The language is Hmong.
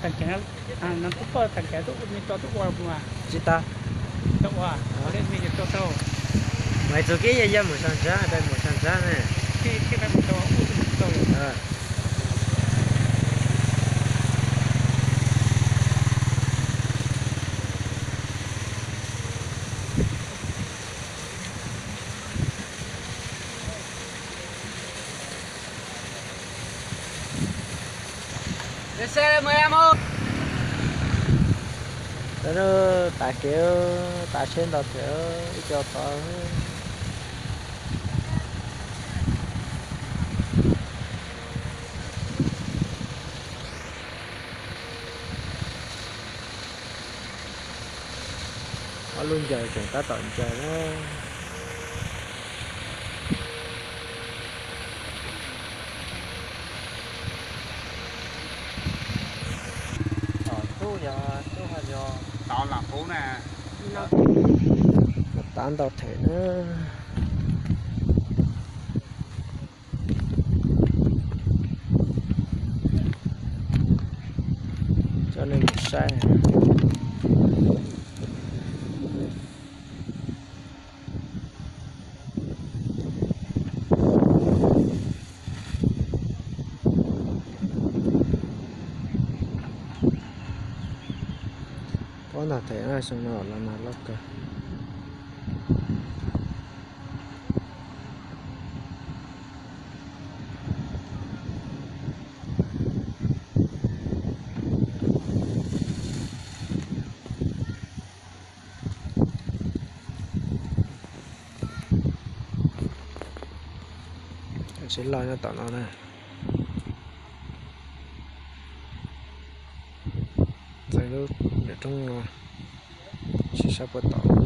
Tag kev, no kuv poj tag kev tuaj ua me tso tuaj ua mus. Tsis tau. Tau ua, ua li me tso tau. Mas txuas kiag yog yog mus sab ntsab, peb mus sab ntsab ne. Tij, tij peb mus tau, ua tus mus tau. Tav kev, tav tsheb ntau thiab ib co tod. Ob lub ncaws tseem tab tom ncaws na. Tub yog, tub ho yog tod lam puv na. Tav ntau them na. Coj nej mus saib. Pob ntag them xyoo no los nag loj kawg. Tsev loj nyob tom no na. Ntxeev lub nram roob no, tsis saib puas tom.